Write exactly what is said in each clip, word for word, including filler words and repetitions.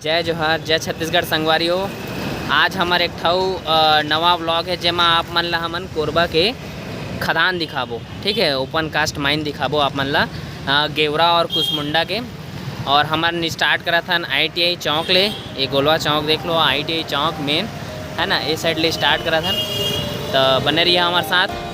जय जोहार, जय छत्तीसगढ़ संगवारी हो। आज हमर एक ठऊ, अ, नवा vlog हे, जेमा आप मन ला हमन कोरबा के खदान दिखाबो, ठीक है, open cast mine दिखाबो आप मन ला, अ, गेवरा और कुसमुंडा के। और हमन start करत हन ITI चौक ले, ये गोलवा चौक देख लो, ITI चौक main है ना, ये side ले start करत हन, तो बने रहिए हमारे साथ।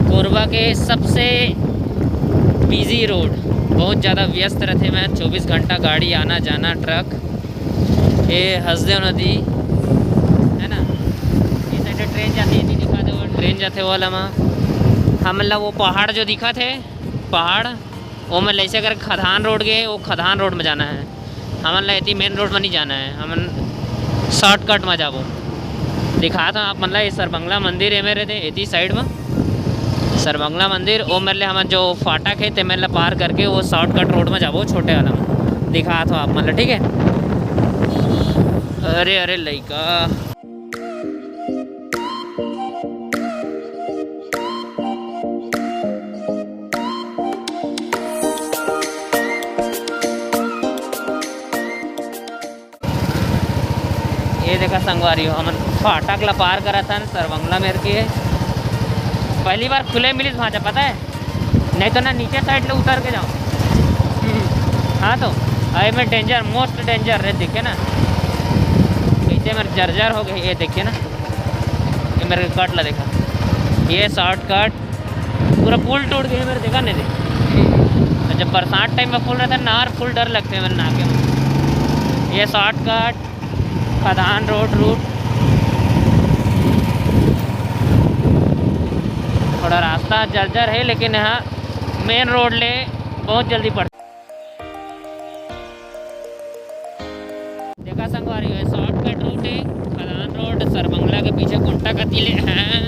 कोरबा के सबसे बिजी रोड, बहुत ज़्यादा व्यस्त रथे। मैं चौबीस घंटा गाड़ी आना जाना, ट्रक। ये हसदेव नदी है ना, ये साइड ट्रेन जाती है, नहीं दिखा दे, वो ट्रेन जाते वाला मा। हमन ला वो पहाड़ जो दिखा थे, पहाड़, वो में ऐसे कर खदान रोड गए, वो खदान रोड में जाना है। हमन ला एती मेन रोड में नहीं जाना है, हमन शॉर्टकट में जाबो। दिखात हूँ आप मन ला, ये सरबंगला मंदिर है मेरे दे, एती साइड में सरबंगला मंदिर। वो मेरे ले हमन जो फाटक है, ते मेरे ला पार करके वो शॉर्टकट रोड में जाबो, छोटे वाला में। दिखात हूँ आप मन ला, ठीक है। अरे, अरे लइका। ये देखा संगवारी हो, हमन फाटक ला पार करत हन, सरबंगला मेर के। पहली बार खुले मिलिस भांचा, पता है, नहीं तो ना नीचे साइड ले उतर के जाओ। हाँ तो, अरे मैं डेंजर, मोस्ट डेंजर रे, देखे ना, कैसे मेरे जर्जर हो गए, ये देखिए ना, ये मेरे कट ला देखा, ये शॉर्टकट पूरा पुल टूट गए मेरे, देखा नहीं रे। तो जब बरसात टाइम में फुल रहता है, नार फुल डर लगते हैं मेरे नाके में। ये शॉर्टकट खदान रोड रूट, थोड़ा रास्ता जर्जर है, लेकिन यहाँ मेन रोड ले बहुत जल्दी पड़ता। देखा संगवारी हो, शॉर्टकट रूट है, खदान रोड, सरबंगला के पीछे कुंटा कती ले। हाँ,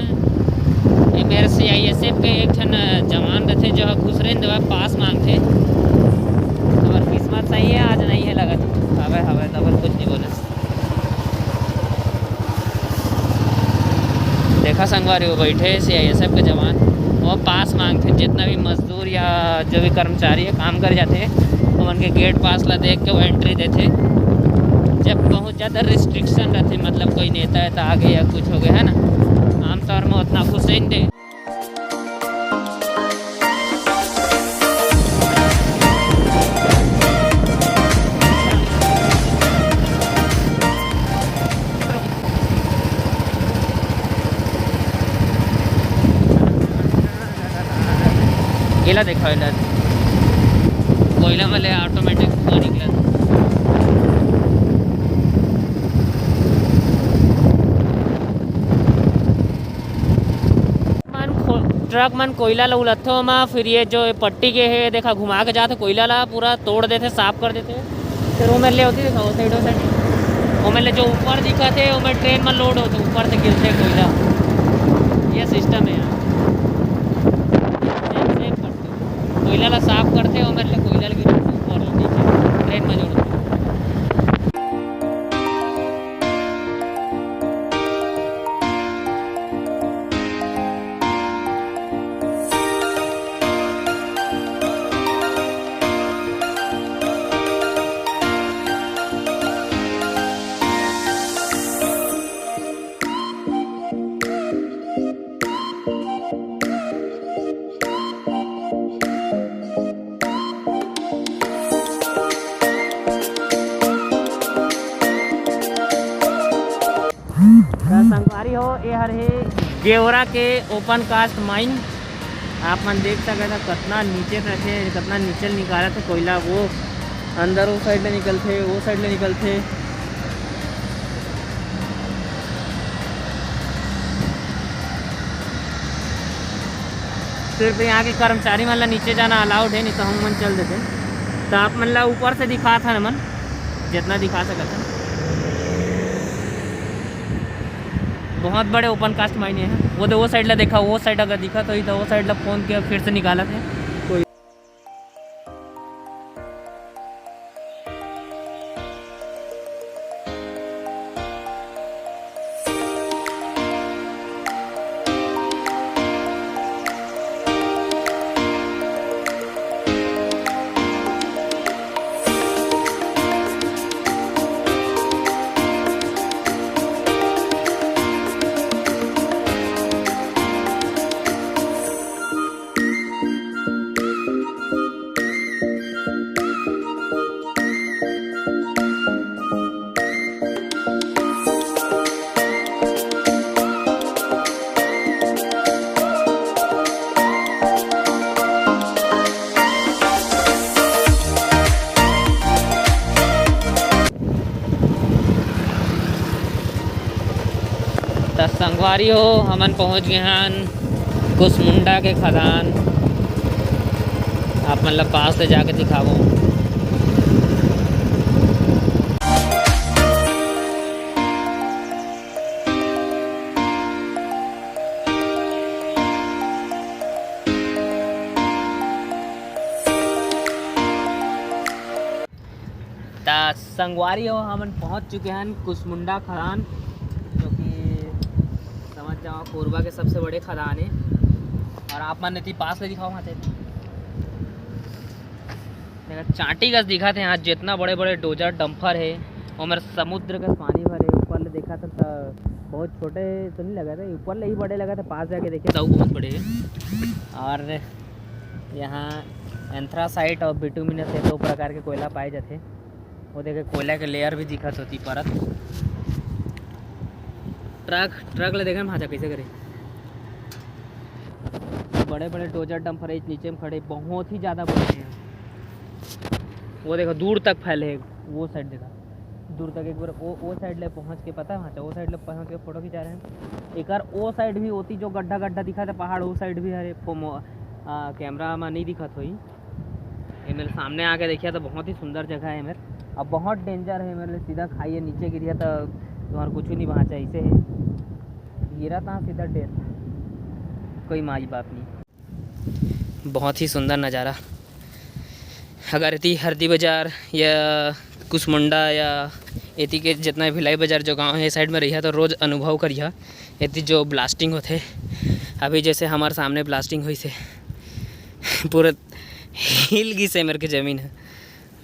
ये मेरे CISF के एक ठन जवान रथे, जो घुसरे न देवा, पास मांगथे। हमार किस्मत सही है, आज नहीं है लगत। हवे, हवे, तब कुछ नहीं बोले। देखा संगवारी हो, बैठे CISF के जवान, वो पास मांगथे, जितना भी मजदूर या जो भी कर्मचारी है, काम कर जाते हैं, तो उनके गेट पास ला देख के वो एंट्री देते। जब बहुत ज़्यादा रिस्ट्रिक्शन रहते, मतलब कोई नेता है तो आ गए या कुछ हो गया है ना, आमतौर में उतना घुसे नहीं दे। एला देखा, एला कोयला वाले ऑटोमेटिक धुआं निकला। मन खो-, ट्रक मन कोयला ला उलथो मा, फिर ये जो पट्टी के है, देखा, घुमा के जाथे कोयला ला, पूरा तोड़ देथे, साफ कर देथे। फिर वो मेरे ले होती, देखा, वो साइड, वो साइड, वो मेरे ले जो ऊपर दिखा थे, वो मेरे ट्रेन में लोड होते, ऊपर से गिरते कोयला। ये सिस्टम है यहाँ। सेम, सेम करते। कोयला ला साफ करते, वो मेरे ले कोयला ला गिरते ऊपर नीचे, ट्रेन में जोड़ते। गेवरा के ओपन कास्ट माइन आप मन देख सकत ह, कतना नीचे रथे, कतना नीचे निकालत हे कोयला। वो अंदर वो साइड ले निकलथे, वो साइड ले निकलथे। सिर्फ यहाँ के कर्मचारी मन ला नीचे जाना अलाउड है, नहीं तो हम मन चल देते। तो आप मन ला ऊपर से दिखात हन मन, जितना दिखा सकत हन। बहुत बड़े ओपन कास्ट माइन है। वो तो वो साइड ला देखा, वो साइड अगर दिखा तो, तो वो साइड ला फोन के फिर से निकालत है। त संगवारी हो, हमन पहुंच गए हन कुसमुंडा के खदान। आप मन ला पास ले जाके दिखावो। त संगवारी हो, हमन पहुंच चुके हन कुसमुंडा खदान, जो कि समझ जाओ कोरबा के सबसे बड़े खदान है। और आप मन एती पास ले दिखाओ वहाँ से। देखा, चांटी कस दिखत हे यहाँ, जितना बड़े बड़े डोजर डंपर हे, ओमेर समुद्र कस पानी भरे। ऊपर ले देखा त, त बहुत छोटे तो नहीं लगा था, ऊपर ले ही बड़े लगा था, पास जाके देखे तो बहुत बड़े हे। और यहाँ एंथ्रासाइट और बिटुमिनस, ये दो प्रकार के कोयला पाए जाथे। वो देखे, कोयला के लेयर भी दिखत होती परत। ट्रक, ट्रक ले देखे भांचा कैसे करे। बड़े बड़े डोजर डंपर है नीचे में खड़े, बहुत ही ज़्यादा बड़े हैं। वो देखो, दूर तक फैले है, वो साइड देखा, दूर तक। एक बार वो, वो साइड ले पहुँच के, पता है, भांचा, वो साइड ले पहुँच के फोटो खिंचा रहे हैं। एक बार वो साइड भी होती, जो गड्ढा गड्ढा दिखा था पहाड़, वो साइड भी हरे। फोमो, आ, कैमरा में नहीं दिखत होई। ये मेरे सामने आके देखिए तो बहुत ही सुंदर जगह है मेरे। अब बहुत डेंजर है मेरे, सीधा खाइए, नीचे गिरिया तो तुम्हारा कुछ नहीं बाँचा, ऐसे है गिरा था सीधा डेथ, कोई माई बाप नहीं। बहुत ही सुंदर नज़ारा। अगर एती हरदी बाजार या कुसमुंडा या एती के जितना भिलाई बाजार जो गांव है, साइड में रहिया तो रोज़ अनुभव करिया। एती जो ब्लास्टिंग होथे, अभी जैसे हमारे सामने ब्लास्टिंग हुई से पूरा हिल गिस हे मेर के जमीन ह,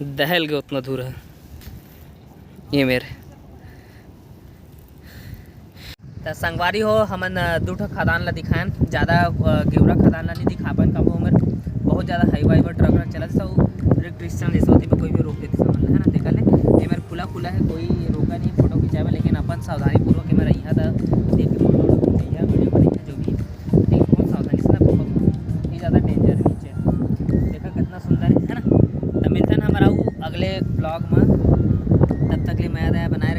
दहल गे उतना दूर ह ये मेर। त संगवारी हो, हमन, अ, दू ठो खदान ला दिखाएन, ज़्यादा, अ, गेवरा खदान ला नहीं दिखा पाएन, काबर ओमेर बहुत ज़्यादा हाईवे पर ट्रक व्रक चलत, सब रिस्ट्रिक्शन जैसे होती, कोई भी रोक देती सामान ला, है ना, तेकर ले। ये मेर खुला खुला है, कोई रोका नहीं फोटो खिंचावे, लेकिन अपन सावधानी पूर्वक ये मेर रहिया था, देख के फोटो वोटो खिंचैया, वीडियो बनैया, जो भी, लेकिन बहुत सावधानी से ना, बहुत ही ज़्यादा डेंजर है नीचे। देखा कितना सुंदर है, है ना। तो मिलते हैं हमारा अगले ब्लॉग में, तब तक ले मया दया बनाए